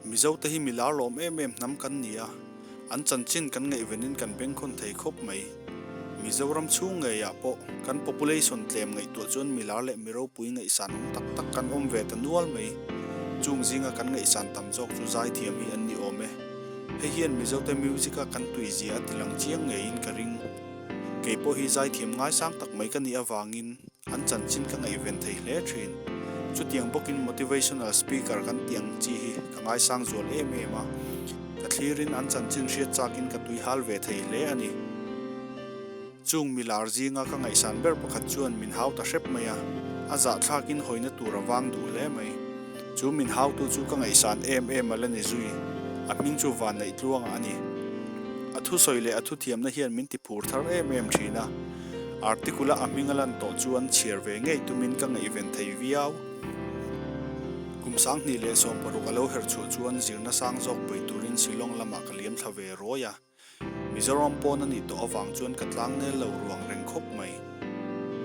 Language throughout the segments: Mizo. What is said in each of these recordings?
Mizote hi mi lar lawm em em hnam kan ni a, an chanchin kan ngaihvenin kan bengkhawn thei khawp mai. Mizoram chhung ngeiah pawh kan population tlem ngaihtuah chuan mi lar leh mi ropui ngaihsan awm tak tak kan awm ve ta nual mai. Chung zinga kan ngaihsan tam zawk chu zaithiam hi an ni awm e. Hei hian Mizote music a kan tuizia a tilang chiang ngeiin ka ring. Kei pawh hi zaithiam ngaisang tak mai ka nih avangin an chanchin ka ngaihven thei hle thin. Chutiang bawkin motivational speaker kan tih ang chi hi ka ngaisang zual em em a, ka thlirin an chanchin hriat chakin ka tui hal ve thei hle a ni. Chung milar zinga ka ngaihsan ber pakhat chuan min hau ta hrep mai a, a zahthlakin hawina tur a vang duh hle mai. Chu min hautu chu ka ngaihsan em em a la ni zui, a hming chu Vanneih Tluanga a ni. A thusawi leh a thuthiamna hian min ti phur thar em em thin a, article-a a hming a lan tawh chuan chhiar ve ngei tumin ka ngaihven thei viau. Kum 2016 a lo herh chhuah chuan zirna sang zawk pui turin Shillong lamah ka liam thla ve rawi a. Mizoram pawn a nih tawh avang chuan ka tlang nel lo ruang reng khawp mai.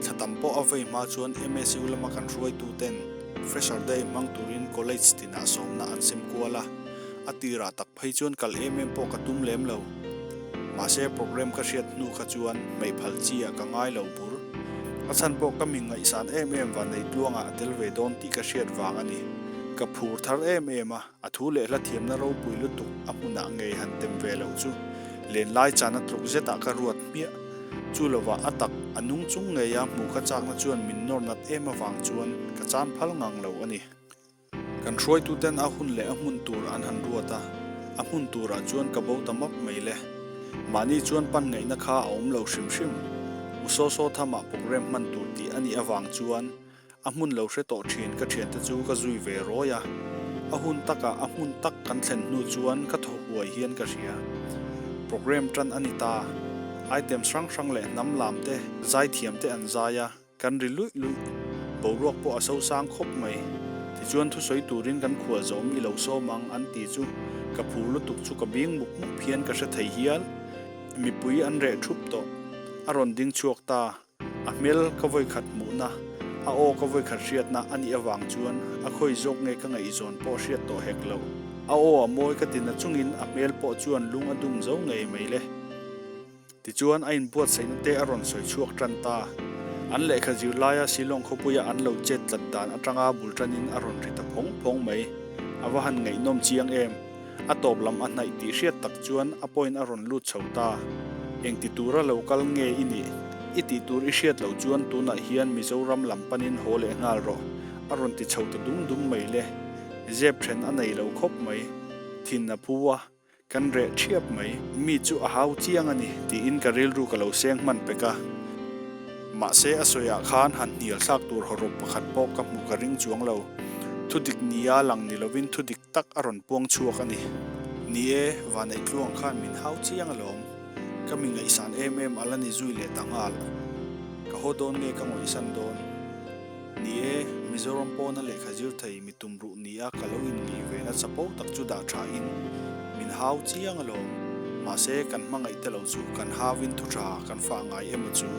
Thla tam pawh a vei hma chuan MSU lama kan hruaitu ten Fresher Day hmang turin college tinah sawmna an sem kual a, a tirah tak phei chuan kal em em pawh ka tum lem lo. Mahse program ka hriat hnu kha chuan hmeih phal chi ah ka ngai lo bur. A chhan pawh ka mi ngaihsan em em Vanei Tluangah a tel ve dawn tih ka hriat vang a ni. Ka phur thar em em a. A thu leh hla thiamna ropui lutuk a hmunah ngei han tem ve loh chu lenlai chana tluk zetah ka ruat hmiah. Chu lovah a tak a nung chung ngeia hmuh ka chakna chuan min nawr nat em avang chuan ka chan phal ngang lo a ni. Kan hruaituten a hun leh a hmun tur an han ruat a, a hmun turah chuan ka bo ta map mai le. Mahni chuan pan ngaihna kha a awm lo hrim hrim. U Saw Saw thamah programme hman tur tih a nih avang chuan A hmun lo hre tawh thin ka thiante chu ka zui ve rawi a, a hun takah a hmun tak kan thlen hnu chuan ka thaw huai hian ka hria. Programme tan a ni ta, items hrang hrang leh hnam lam te, zaithiam te an zai a, kan ri luih luih. Boruak pawh a sosang khawp mai. Tichuan thusawi turin kan khual zawm i lo sawm ang an ti chu ka phur lutuk chu ka bing muk muk hian ka hre thei hial. Mipui an reh thup tawh. A rawn ding chhuak ta. A hmel ka vawikhat hmuhna, a aw ka vawikhat hriatna a nih avang chuan a khawi zawk nge ka ngaihzawn pawh hriat tawh hek lo. A aw a mawi ka ti na chungin a hmel pawh chuan lung a dum zo ngei mai le. Tichuan a inbuatsaihna te a rawn sawi chhuak tan ta. An lehkha zir laia Shillong khawpuia an lo chet tlat dan atanga bul tanin a rawn ri ta phawng phawng mai. A va han ngaihnawm chiang em! A tawp lam a hnaih tih hriat tak chuan a point a rawn lut chho ta. Eng ti tura lo kal nge i nih? I tih tur i hriat loh chuan tunah hian Mizoram lam panin haw leh nghal rawh, a rawn ti chho ta dum dum mai le. Zep then a nei lo khawp mai. Thin a phu a, kan reh thiap mai. Mi chu a hau chiang a ni, tiin ka rilru ka lo seng hman pek a. Mahse a sawiah khan han hnial thlak tur hawrawp pakhat pawh ka hmuh ka ring chuang lo. Thudik nia lang ni lovin thudik tak a rawn puang chhuak a ni. Ni e, Vaneih Tluang khan min hau chiang alawm. Ka mi ngaihsan em em a la ni zui leh ta nghal. Ka haw dawn nge ka ngawihsan dawn? Ni e, Mizoram pawna lehkha zir thei mi tum ruh nia ka lo inngeih ve na chapo tak chu dah tha in min hau chiang alawm. Mahse, kan hmangaih te lo chu kan hauin thu tha kan fah ngai emaw chu?